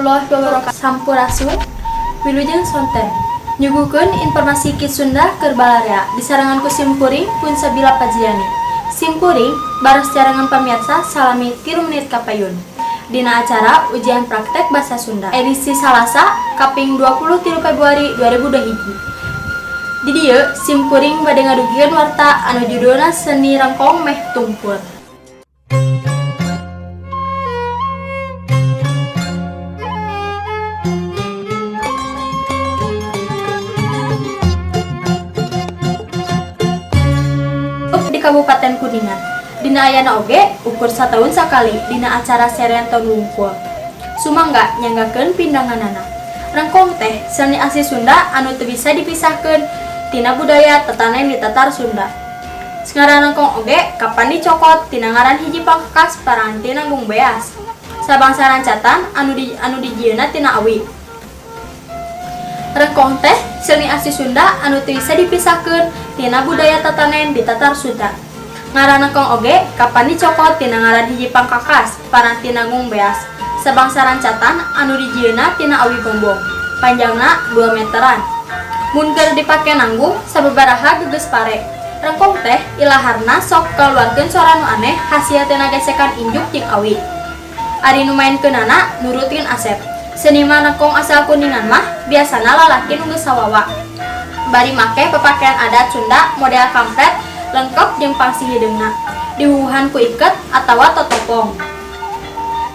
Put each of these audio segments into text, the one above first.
Warahmatullahi wabarakatuh. Sampurasun. Wilujeng sonten. Nyuguhkeun informasi Ki Sunda keur balarea disarengan ku simkuring pun Sabila Pajiani. Simkuring baros sarengan pamirsa salami 3 menit kapayun. Dina acara ujian praktek bahasa Sunda edisi Salasa kaping 23 Februari 2021. Di dieu simkuring bade ngadugikeun warta anu judulna Seni Rengkong Meh Tumpur. Di Kabupaten Kuningan. Dina ayana oge ukur sataun sakali dina acara seren taun wungkul. Sumangga nyanggakeun pindanganana. Rengkong teh seni asli Sunda anu teu bisa dipisahkeun tina budaya tatanen di Tatar Sunda. Ngaran rengkong oge kapan dicokot tina ngaran hiji pangkakas paranti nanggung beas. Sabangsa rancatan anu dijieunna tina awi. Rengkong teh seni asli Sunda anu teu bisa dipisahkeun tina budaya tatanen di Tatar Sunda. Ngaran rengkong oge kapan dicokot tina ngaran hiji pangkakas paranti nanggung beas. Sabangsa rancatan anu dijieunna tina awi gombong. Panjangna 2 meteran. Mun keur dipake nanggung sababaraha gegeus pare. Rengkong teh ilaharna sok kaluarkeun sora nu aneh hasil tina gesekan injuk jeung awi. Ari nu maenkeunana nurutkeun asep. Seniman rengkong asal Kuningan mah biasana lalaki nu geus sawawa. Bari make papakaian adat Sunda model kampret lengkap jeung pangsi hideungna. Dihuhuhan ku iket atawa totopong.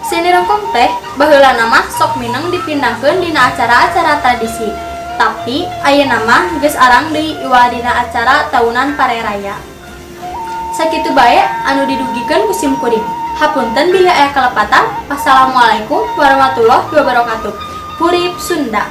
Seni rengkong teh baheulana mah sok mineng dipindangkeun dina acara-acara tradisi. Tapi ayeuna mah geus arang deui iwal dina acara taunan pare raya. Sakitu bae anu didugikeun ku simkuring. Hapunten bilih aya kalepatan. Wassalamualaikum warahmatullahi wabarakatuh. Hurip Sunda.